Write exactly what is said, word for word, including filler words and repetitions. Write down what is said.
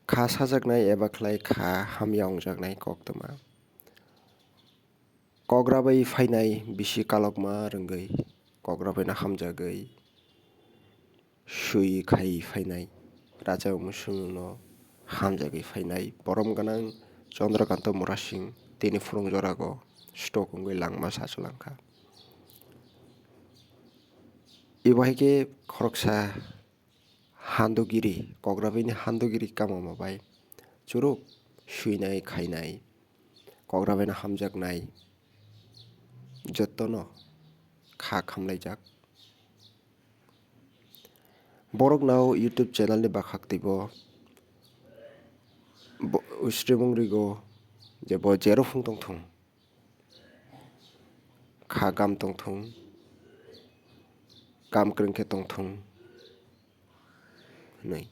Kha sajaknai eba khlai kha hamya wngjaknai koktwma. Kogra bai phainai bisi kalokma rwngwi, kogra baino hamjagwi swi khai phainai, racha musungno hamjagwi phainai borom gwnang Chandrakanta Murasing tini phwrwng jorago stroke wngwi langma sachwlangkha. Ebo hai khe khoroksa handugiri, kogra baini handugiri kamoma bai churuk swinai khainai, kogra baino hamjaknai jotono kha khamlaijak. Borok nao YouTube channel ni bakhak twibo bo-, streaming rigo je bo jero phung tongthung, kha gam tongthung, gam kwrwng khe tongthung hwnwi.